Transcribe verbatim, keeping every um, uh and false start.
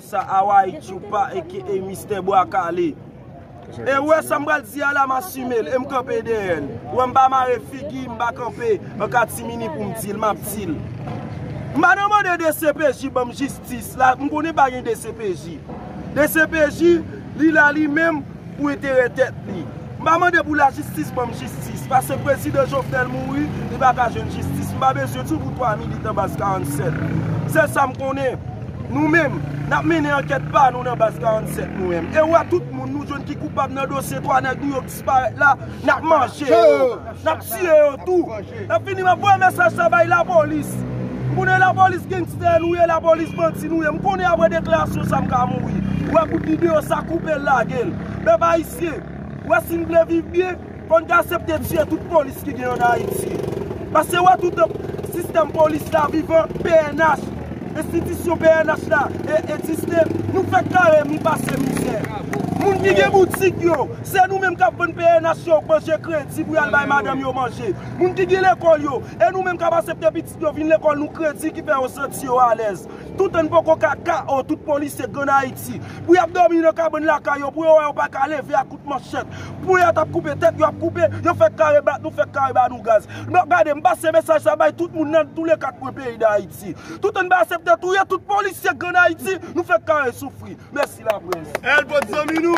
Sa Hawaii Chupa aka Mistè Bwa Kale. E ou wè sa m pral di a la, m asime l e m kanpe dèyè l. Ou wè m pa mare figi, m pa kanpe an katimini pou m di l, m ap di l. M pa nan mande D C P J ban m jistis la, m konnen pa gen D C P J. D C P J, li la li menm pou enterè tèt li. M pa mande pou lajistis ban m jistis, paske prezidan Jovenel mouri, li pa ka jwenn jistis. M pa bezwen di w pou twa militan baz karannsèt. Sèl sa m konnen, nou menm, n ap mennen ankèt pa nou nan baz karannsèt nou menm. E ou wè tout moun nou jwenn ki koupab nan dosye twa nèg nou yo disparèt la, n ap manje yo, n ap tiye yo tou. Lè fini, m ap voye mesaj sa bay lapolis. M konnen lapolis gangstè nou ye, lapolis bandi nou ye. M konnen apre deklarasyon sa m ka mouri. Ou wè bout videyo sa, koupe l, lage l. Pèp ayisyen, ou wè, si n vle viv byen, fò n ka aksepte tiye tout polis ki gen ann Ayiti. Paske ou wè tout sistèm polis la vivan, P N H, enstitisyon P N H la e, egziste, nou fèk kare, nou pase mizè. Moun ki gen boutik yo, se nou menm k ap vann P N H yo manje kredi pou y al bay madanm yo manje. Moun ki gen lekòl yo, e nou menm k ap aksepte pitit yo vin lekòl nou kredi ki fè yo santi yo alèz. Toutan n poko ka K O tout polisye k ann Ayiti, pou y ap dòmi nan kabann lakay yo, pou yo wè yo pa ka leve ak kout manchèt, pou y ap koupe tèt yo, ap koupe, yo fèk kare bat nou, fèk kare ba nou gaz. Donk gade, m pase mesaj sa bay tout moun nan tou le kat kwen peyi Dayiti. Toutan n pa aksepte touye tout polisye k ann Ayiti, nou fèk kare soufri. Mèsi laprès. Èl pot zanmi nou.